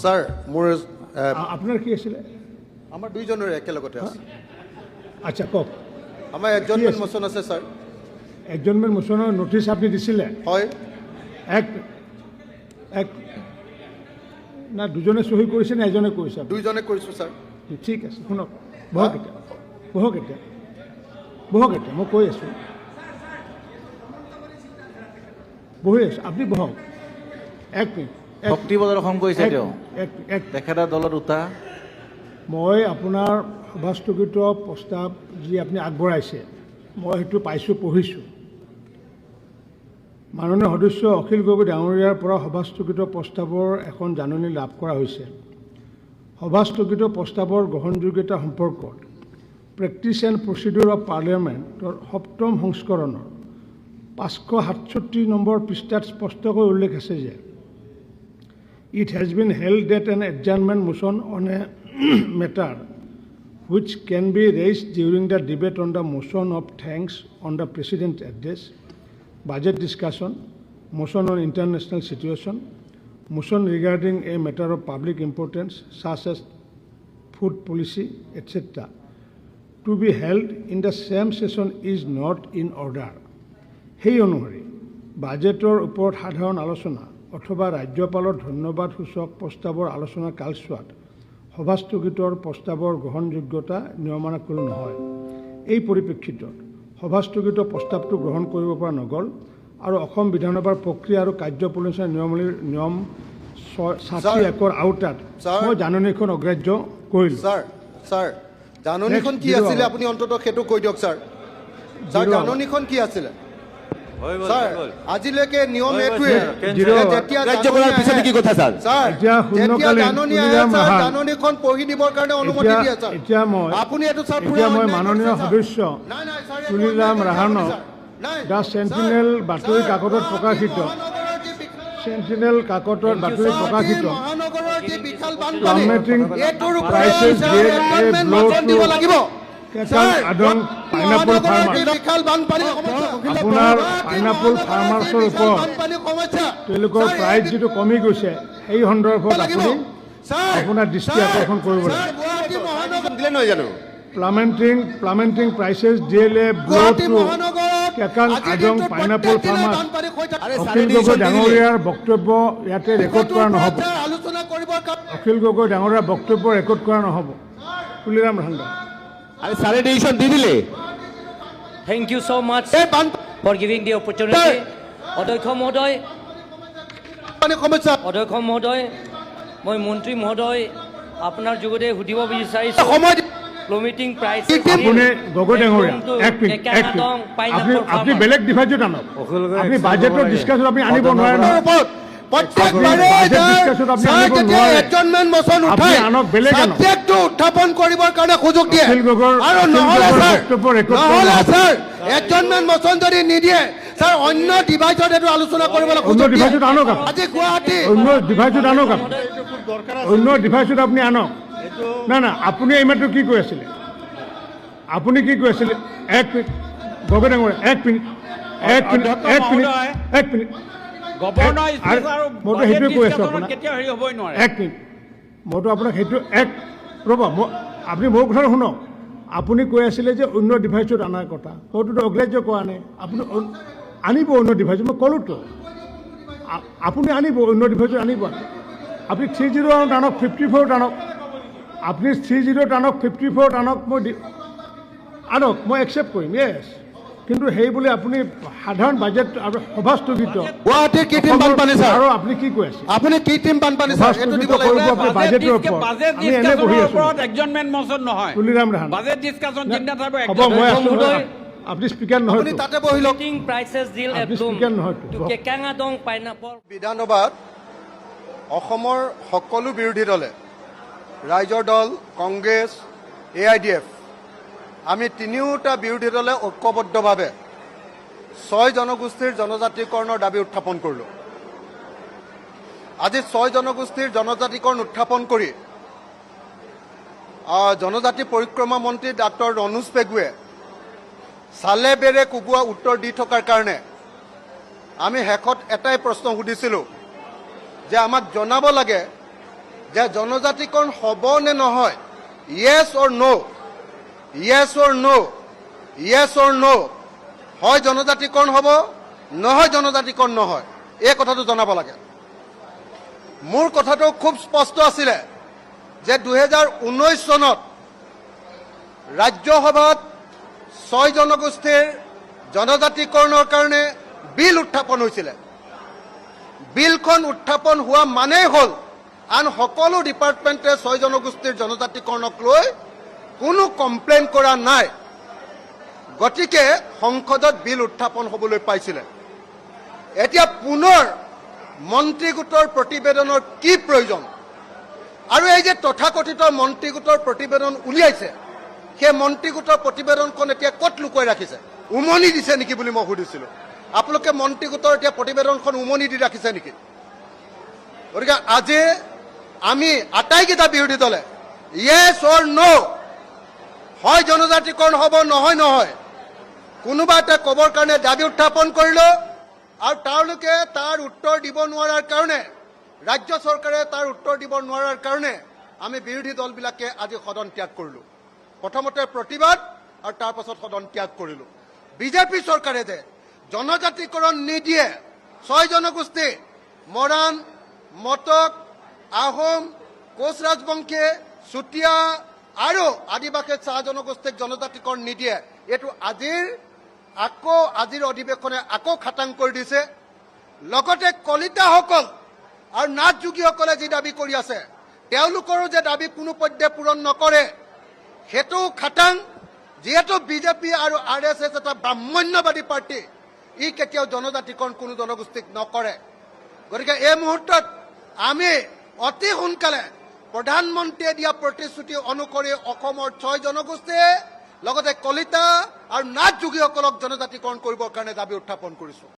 Sir, মোৰ আপোনাৰ কি আছিলে? আমাৰ দুইজনৰে একেলগতে আছে। আচ্ছা, কওক। আমাৰ এডজৰ্ণমেণ্ট আছে? মোচন আছে ছাৰ। এডজৰ্ণমেণ্ট মোচনৰ নটিচ আপুনি দিছিলে? হয়। এক এক না, দুজনে চহী কৰিছে নে এজনে কৰিছে আপুনি? দুইজনে কৰিছোঁ ছাৰ। ঠিক আছে, শুনক, বহক এতিয়া, বহক এতিয়া, বহক এতিয়া, মই কৈ আছোঁ, বহি আছোঁ, আপুনি বহক। এক মিনিট, এক শক্তি প্ৰদৰ্শন কৰিছে এক তেওঁ। এক এক তেখেতৰ দলত উঠা। মই আপোনাৰ সভাস্থগিত প্ৰস্তাৱ যি আপুনি আগবঢ়াইছে, মই সেইটো পাইছোঁ, পঢ়িছোঁ। মাননীয় সদস্য অখিল গগৈ ডাঙৰীয়াৰ পৰা সভাস্থগিত প্ৰস্তাৱৰ এখন জাননী লাভ কৰা হৈছে। সভাস্থগিত প্ৰস্তাৱৰ গ্ৰহণযোগ্যতা সম্পৰ্কত প্ৰেক্টিচ এণ্ড প্ৰচিডিউৰ অফ পাৰ্লিয়ামেণ্টৰ সপ্তম সংস্কৰণৰ 567 নম্বৰ পৃষ্ঠাত স্পষ্টকৈ উল্লেখ আছে যে it has been held that an adjournment motion on a matter which can be raised during the debate on the motion of thanks on the President's address, budget discussion, motion on international situation, motion regarding a matter of public importance such as food policy, etc., to be held in the same session is not in order. সেই অনুসৰি বাজেটৰ ওপৰত সাধাৰণ আলোচনা অথবা ৰাজ্যপালৰ ধন্যবাদসূচক প্ৰস্তাৱৰ আলোচনা কালছোৱাত সভাস্থগিতৰ প্ৰস্তাৱৰ গ্ৰহণযোগ্যতা নিয়মানুকূল নহয়। এই পৰিপ্ৰেক্ষিতত সভাস্থগিত প্ৰস্তাৱটো গ্ৰহণ কৰিব পৰা নগ'ল আৰু অসম বিধানসভাৰ প্ৰক্ৰিয়া আৰু কাৰ্যপৰিচালনা নিয়মাৱলীৰ নিয়ম 6 61ৰ আওতাত ছাৰ। মই জাননীখন অগ্ৰাহ্য কৰিলোঁ। ছাৰ, ছাৰ, জাননীখন কি Next, zero আছিলে hour. আপুনি অন্ততঃ সেইটো কৈ দিয়ক ছাৰ। Sir, Zero hour. জাননীখন কি আছিলে হৈ গ'ল, ছাৰ? হৈ গ'ল। আজিলৈকে নিয়ম হৈ গ'ল, এইটোৱে ছাৰ। Zero যে hour. যেতিয়া ৰাজ্যপালৰ জাননী পিছতে আহে- কি কথা ছাৰ? ছাৰ, এতিয়া যেতিয়া শূন্যকালীন জাননী আহে তুলিৰাম ছাৰ, ৰাহান। জাননীখন পঢ়ি দিবৰ কাৰণে অনুমতি এতিয়া দিয়ে ছাৰ। এতিয়া মই আপুনি এইটো ছাৰ পুৰা এতিয়া মই অন্যায় মাননীয় কৰিছে, ছাৰ। সদস্য নাই নাই ছাৰ, এইটো তুলিৰাম অন্যায় কৰিছে ৰাহানক আপুনি, ছাৰ। নাই, the sir, sentinel বাতৰি ছাৰ, কাকতত গুৱাহাটী প্ৰকাশিত মহানগৰৰ যি বিশাল- চেণ্টিনেল কাকতত বাতৰি গুৱাহাটী প্ৰকাশিত মহানগৰৰ যি বিশাল বানপানী, Plummeting এইটোৰ ওপৰত prices sir, gave a adjournment blow motion to দিব লাগিব। কেকাং ছাৰ, আদং পাইনাপল মহানগৰৰ যি ফাৰ্মাৰ্ছ। বিশাল বানপানী সমস্যা, আপোনাৰ গুৱাহাটী পাইনাপল মহানগৰৰ যি ফাৰ্মাৰ্ছৰ বিশাল ওপৰত বানপানী সমস্যা, তেওঁলোকৰ ছাৰ, এই প্ৰাইচ যিটো কমি গৈছে, সেই সন্দৰ্ভত লাগিব। আপুনি ছাৰ, আপোনাৰ দৃষ্টি ছাৰ, আকৰ্ষণ কৰিব ছাৰ, লাগে। গুৱাহাটী মহানগৰ দিলে নহয় জানো? Plummeting prices deal a blow Guwahati two মহানগৰত কেকাং আজিৰ আদং দিনটোত পাইনাপল প্ৰত্যেক দিনাই ফাৰ্মাৰ্ছ। বানপানী হৈ থাকে। আৰে অখিল চাৰে গগৈ ডিচিশ্যন দি দিলে। ডাঙৰীয়াৰ বক্তব্য ইয়াতে ৰেকৰ্ড সেইটোৰ কৰা ওপৰত নহ'ব। ছাৰ, আলোচনা কৰিবৰ কাৰণে অখিল গগৈ ডাঙৰীয়াৰ বক্তব্য ৰেকৰ্ড কৰা নহ'ব। তুলিৰাম ৰাহাংদাং। আৰে চাৰে ডিচিশ্যন দি দিলে। Thank you so much এই বানপানী for giving the opportunity. অধ্যক্ষ মহোদয়, সমস্যা অধ্যক্ষ মহোদয়, মই মন্ত্ৰী মহোদয় আপোনাৰ যোগেদি সুধিব বিচাৰিছোঁ সময় প্লামেটিং প্ৰাইচ আপুনি গগৈ ডাঙৰীয়া, এক মিনিট, এক মিনিট, আপুনি বেলেগ ডিভাইচত আনক। আপুনি বাজেটৰ ডিছকাশ্যন আপুনি আনিব নোৱাৰে নহয়। ওপৰত প্ৰত্যেকবাৰে বাজেট ডিছকাশ্যনত আপুনি ছাৰ, আনিব যেতিয়া নোৱাৰে। এডজৰ্ণমেণ্ট মোচন আপুনি উঠাই আনক, বেলেগ আনক। ছাবজেক্টটো উত্থাপন কৰিবৰ কাৰণে সুযোগ দিয়ে অখিল গগৈৰ আৰু অখিল নহ'লে গগৈৰ ছাৰ, বক্তব্য ৰেকৰ্ড কৰা নহ'লে নহ'ব। ছাৰ, এডজৰ্ণমেণ্ট মোচন যদি নিদিয়ে ছাৰ, অন্য ডিভাইচত এইটো আলোচনা কৰিবলৈ অন্য সুযোগ দিয়ে। ডিভাইচত আনক আপুনি। আজি গুৱাহাটী অন্য ডিভাইচত আনক আপুনি, অন্য ডিভাইচত আপুনি আনক। না না, আপুনি এইমাত্ৰ কি কৈ আছিলে? আপুনি কি কৈ আছিলে? এক মিনিট গগৈ ডাঙৰীয়া, এক মিনিট, এক মিনিট, এক মিনিট, এক মিনিট। গভৰ্ণৰ স্পীচ আৰু মইতো বাজেট সেইটোৱে কৈ আছোঁ ডিছকাশ্যনত আপোনাক। কেতিয়াও হেৰি হ'বই নোৱাৰে। এক মিনিট, মইতো আপোনাক সেইটো এক ৰ'ব, মই আপুনি মোৰ কথাটো শুনক। আপুনি কৈ আছিলে যে অন্য ডিভাইচত অনাৰ কথা, মইতো অগ্ৰাহ্য কৰা নাই। আপুনি আনিব অন্য ডিভাইচত, মই ক'লোতো। আপুনি আনিব, অন্য ডিভাইচত আনিব। আপুনি 301 আনক, 54ত আনক। আপুনি 30ত আনক, 54ত আনক, মই আনক, মই একচেপ্ট কৰিম, য়েছ। কিন্তু সেই বুলি আপুনি সাধাৰণ বাজেট আৰু সভা স্থগিত গুৱাহাটীৰ কৃত্ৰিম বানপানী ছাৰ। আৰু আপুনি কি কৈ আছে? আপুনি কৃত্ৰিম বানপানী ছাৰ, এইটো দিব সভা লাগিব। স্থগিত কৰিব আপুনি বাজেটৰ ওপৰত। বাজেট আমি এনে বহি ডিছকাশ্যনৰ আছোঁ। ওপৰত এডজৰ্ণমেণ্ট মোচন নহয়। তুলিৰাম ৰাহান। বাজেট ডিছকাশ্যন যিদিনা থাকিব হ'ব, মই আছোঁ। মহোদয়। আপুনি স্পীকাৰ আপুনি নহয়তো। তাতে বহি লওক। Plummeting prices deal a আপুনি blow speaker নহয়তো। to Kekangadong pineapple বিধানসভাত অসমৰ সকলো বিৰোধী দলে, ৰাইজৰ দল, কংগ্ৰেছ, এআইডিএফ, আমি তিনিওটা বিৰোধী দলে ঐক্যবদ্ধভাৱে ছয় জনগোষ্ঠীৰ জনজাতিকৰণৰ দাবী উত্থাপন কৰিলোঁ। আজি ছয় জনগোষ্ঠীৰ জনজাতিকৰণ উত্থাপন কৰি জনজাতি পৰিক্ৰমা মন্ত্ৰী ডাক্তৰ ৰণোজ পেগুৱে চালে বেৰে কোবোৱা উত্তৰ দি থকাৰ কাৰণে আমি শেষত এটাই প্ৰশ্ন সুধিছিলোঁ যে আমাক জনাব লাগে যে জনজাতিকৰণ হ'ব নে নহয়। Yes or no, yes or no, yes or no. হয় জনজাতিকৰণ হ'ব, নহয় জনজাতিকৰণ নহয়, এই কথাটো জনাব লাগে। মোৰ কথাটো খুব স্পষ্ট আছিলে যে 2019 চনত ৰাজ্যসভাত ছয় জনগোষ্ঠীৰ জনজাতিকৰণৰ কাৰণে বিল উত্থাপন হৈছিলে। বিলখন উত্থাপন হোৱা মানেই হ'ল আন সকলো ডিপাৰ্টমেণ্টে ছয় জনগোষ্ঠীৰ জনজাতিকৰণক লৈ কোনো কমপ্লেইন কৰা নাই। গতিকে সংসদত বিল উত্থাপন হ'বলৈ পাইছিলে। এতিয়া পুনৰ মন্ত্ৰীগোটৰ প্ৰতিবেদনৰ কি প্ৰয়োজন? আৰু এই যে তথাকথিত মন্ত্ৰীগোটৰ প্ৰতিবেদন উলিয়াইছে, সেই মন্ত্ৰীগোটৰ প্ৰতিবেদনখন এতিয়া ক'ত লুকুৱাই ৰাখিছে? উমনি দিছে নেকি বুলি মই সুধিছিলোঁ। আপোনালোকে মন্ত্ৰীগোটৰ এতিয়া প্ৰতিবেদনখন উমনি দি ৰাখিছে নেকি? গতিকে আজি আমি আটাইকেইটা বিৰোধী দলে য়েছ অৰ ন', হয় জনজাতিকৰণ হ'ব, নহয় নহয়, কোনোবা এটা ক'বৰ কাৰণে দাবী উত্থাপন কৰিলোঁ। আৰু তেওঁলোকে তাৰ উত্তৰ দিব নোৱাৰাৰ কাৰণে, ৰাজ্য চৰকাৰে তাৰ উত্তৰ দিব নোৱাৰাৰ কাৰণে আমি বিৰোধী দলবিলাকে আজি সদন ত্যাগ কৰিলোঁ। প্ৰথমতে প্ৰতিবাদ আৰু তাৰ পাছত সদন ত্যাগ কৰিলোঁ। বিজেপি চৰকাৰে যে জনজাতিকৰণ নিদিয়ে, ছয় জনগোষ্ঠী মৰাণ, মটক, আহোম, কোচ ৰাজবংশী, চুতীয়া আৰু আদিবাসী চাহ জনগোষ্ঠীক জনজাতিকৰণ নিদিয়ে, এইটো আজিৰ অধিৱেশনে আকৌ খাটাং কৰি দিছে। লগতে কলিতাসকল আৰু নাথ যোগীসকলে যি দাবী কৰি আছে, তেওঁলোকৰো যে দাবী কোনো পধ্যে পূৰণ নকৰে, সেইটোও খাটাং। যিহেতু বিজেপি আৰু আৰএছএছ এটা ব্ৰাহ্মণ্যবাদী পাৰ্টি, ই কেতিয়াও জনজাতিকৰণ কোনো জনগোষ্ঠীক নকৰে। গতিকে এই মুহূৰ্তত আমি অতি সোনকালে প্ৰধানমন্ত্ৰীয়ে দিয়া প্ৰতিশ্ৰুতি অনুসৰি অসমৰ ছয় জনগোষ্ঠীয়ে লগতে কলিতা আৰু নাথ যোগীসকলক জনজাতিকৰণ কৰিবৰ কাৰণে দাবী উত্থাপন কৰিছোঁ।